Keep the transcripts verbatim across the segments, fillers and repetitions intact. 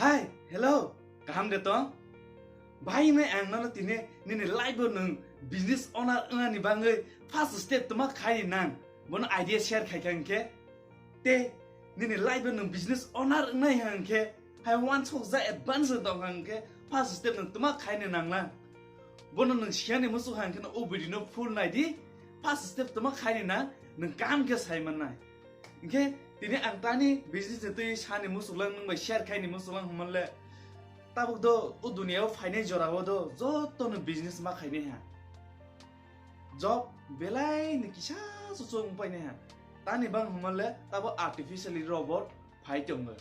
Hi, hello, kaham de tong? Bai, hinwi ang nono tini nini life o nwng business owner wngnani bangwi first step tuma khaini nang, bono idea share khaikha hwnkhe. Tei nini life o nwng business owner wngnai hwnkhe, hai uansuk ja advance tong hwnkhe, first step nwng tuma khaini nangna. Bono nwng siyani muchuk hwnkhe no o video no full naidi, first step tuma khaini nang, nwng kaham khe sai mannai. Hwnkhe tini ang tani business ni twi sani muchuklang nwng bai share khaini muchuklang hwnmanle. Tabuk do o duniya o phainai jora o do joto no business ma khainai ha. Job belai ni kisa suchung painai ha. Tani bang hwnmanle tabo artificially robot phai tongo.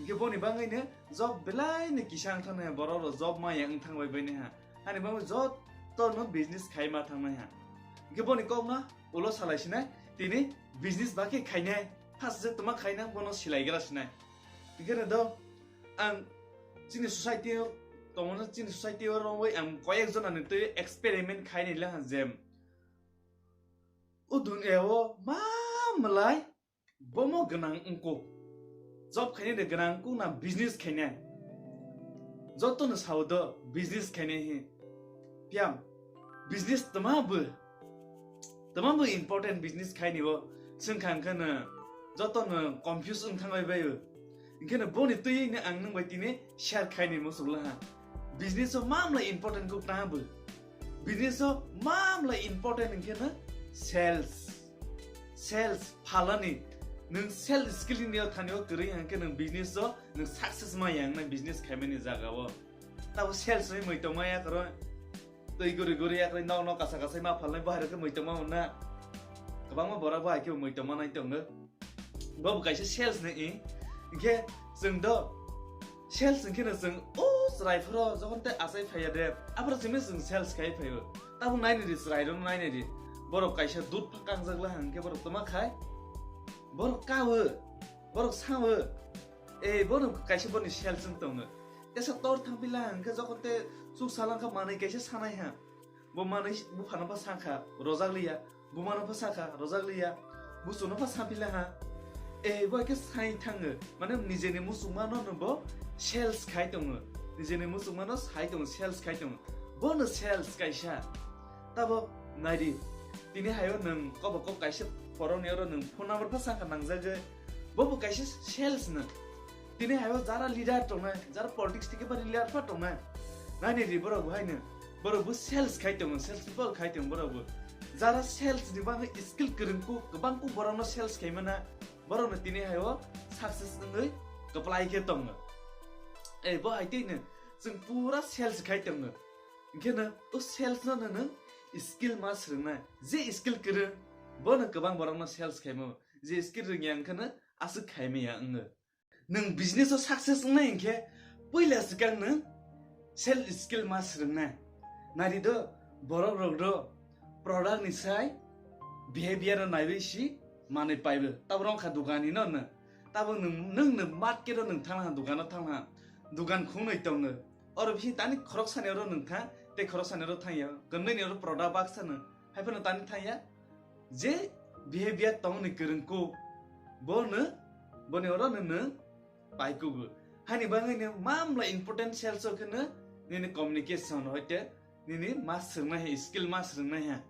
Hwnkhe boni bangwi no job belai ni kisa wng thang nai ha, borok rok job maya wng thang bai bai nai ha. Ani bangwi joto no business khai ma thang nai ha. Hwnkhe boni kok no ulo salai sinai, tini business ba khe khainai, first je tuma khainai bono silai gra sinai. Hwnkhe no do ang chini society o tongmani, chini society o romwi ang koyek jona ni twi experiment khaini le ha jem. O dunia o ma malai bomo gwnang wngkuk. Job khainai de gwnang wngkuk na business khainai? Joto no sao do business khainai hi. Piyam, business tama bo, tama bo important business khaini o. Swngkha hwnkhe no joto no confuse wng thang bai bai o. Hwnkhe no boni twi no ang nwng bai tini share khaini muchuklang ha. Business o ma malai important kuk tama bo. Business o ma malai important hwnkhe no sales. Sales phalani, nwng sales skill ni thani o kwrwi hwnkhe nwng business o nwng success ma yang nai business khaimani jaga o. Tabo sales ni mui tongma ya kwrwi. Twi guri guri ya kwrwi nok nok kasa kasa ma phalnai bahai khe mui tongma wngna. Kwbangma borok bahai khe mui tongma nai tongo. Bo bo kaisa sales ni i. Hwnkhe chwng do sales hwnkhe no chwng o chwrai phoro jokhon tei achai phaiya de. Aphoro chwngno chwng sales khai phaio. Tabo nainai di, chwrairokno nainai di. Borok kaisa dud pha kangjak la hwnkhe borok tama khai. Borok kawo, borok sawo. E, bono kaisa boni sales wng tongo. Tesa tor thangphi la hwnkhe jokhon te chuk salangkha manwi kaisa sanai ha. Bo manwi buphano pha sakha, rojak liya. Bumano pha sakha, rojak liya. Busuno pha saphi la ha. E, bo khe sai thango. Mane nijeni muchungmano no bo sales khai tongo. Nijeni muchungmano sai tongo, sales khai tongo. Bono sales kaisa. Tabo naidi, tini hayo nwng kobo kok kaisa phoroni oro nwng phone number pha sakha nangjagwi, bobo kaisa sales no. Tini hayo jara leader tongnai, jara politics tike ba leader pha tongnai. Naini ri borok bo haino, borok bo sales khai tongo, sales people khai tongo borok bo. Jara sales ni bagwi skill kwrwng kuk, kwbang kuk borok no sales khai mana, borok no tini hayo success wngwi kwplai khe tongo. E, bo hai twi no, chwng pura sales khai tongo. Hwnkhe no o sales no nwng skill ma swrwngnai. Je skill kwrwng, bono kwbang borokno sales khaimo. Je skill rwngya hwnkhe no aswk khaimaya wngo. Nwng business o success wngnai hwnkhe puila swkang nwng sales skill ma swrwngnai. Nari do, borok rok do product ni sai behavior no naiwi si manwi paibo. Tabo rong kha dukani no nwng. Tabo nwng, nwng no market o nwng thangna ha, dukano thangna ha. Dukan khungnwi tongo. Oro bisi tani khorok sani oro nwng thang, tei khorok sani oro thangya. Kwnwi ni oro product baksa nwng. Hai phano tani thangya. Je behavior tongni kwrwng kuk, bo no, boni oro no nwng pai kugo. Hani bangwi no mamla important sales o kheno nini communication hoite nini ma swrwngnai hai, skill ma swrwngnai hai.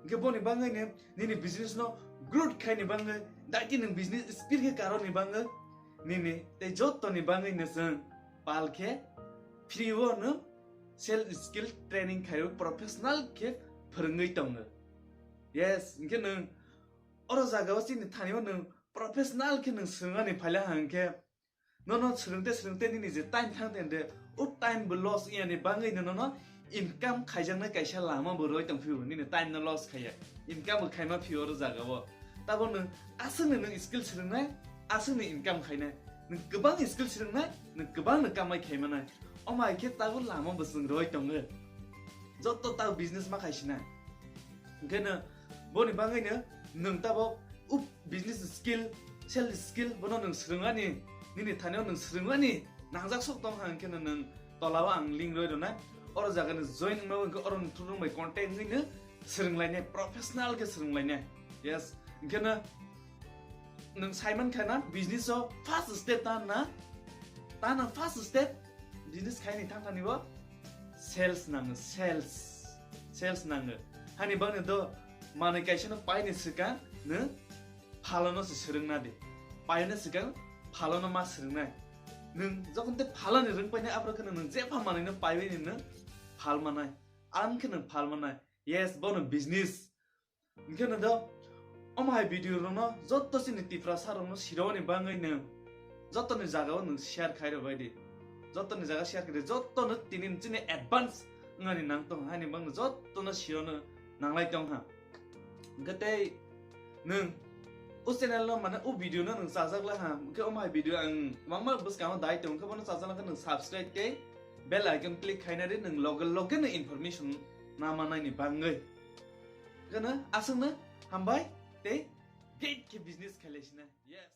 Hwnkhe boni bangwi no nini business no growth khaini bangwi, daiti nwng business speed khe karoni bangwi, nini tei jottoni bangwi no chwng pal khe free o no self skill training khaio, professional khe phwrwngwi tongo. Yes, hwnkhe nwng oro jagao chini thani o nwng professional khe nwng swrwngani phaila hwnkhe, nono swrwngte swrwngte nini je time thang tende, o time bo loss wngya ni bangwi no nono income khaijaknai kaisa lama bo rwi tong phio, nini time no loss khaiya, income bo khaima phio oro jagao. Tabo nwng aswkni nwng skill swrwngnai, aswkni income khainai, nwng kwbang skill swrwngnai, nwng kwbang no kamai khaimanai, omo hai khe tabo lama bo chwng rwi tongo. Joto tabo business ma khaisinai. Hwnkhe no boni bangwi no nwng tabo o business skill, sales skill bono nwng swrwngani, nini thani o nwng swrwngani nangjak sok tong kha, hwnkhe no nwng tola o ang link rwi rwnai. Oro jaga ni join wngma hwnkhe oro nwng thurung bai contact wngwi no swrwnglainai, professional khe swrwnglainai. Yes, hwnkhe no nwng saiman kha na business o first step ta na Tano first step business khaini thangthani bo sales nango, sales. Sales nango. Hani bangni do manwi kaisa no paini swkang nw phalono se swrwngna di. Paino swkang phalono ma swrwngnai. Nwng jokhon te phaloni rwngpainai, aphuru kheno nwng jepha manwino paibaini nwng phal manai. Ang khe nwng phal manai. Yes, bono business. Hwnkhe nwng do omo hai video rokno jotto chini Tiprasa rokno sironi bangwi nwng jottoni jagao nwng share khai rwbai di. Jottoni jaga share khai di. Jottono tini chini advance wngani nang tong, haini bangno jottono sirono nanglai tong ha. Hwnkhe tei nwng o channel no, mane o video no nwng chajak lai ha, hwnkhe omo hai video ang kwbangma bwskango dai tong, hwnkhe bono chajak lai khe nwng subscribe tei bell icon click khaina di, nwng loge loge no information na manai ni bangwi. Hwnkhe no aswk no hambai tei great khe business khailai sina. Yes.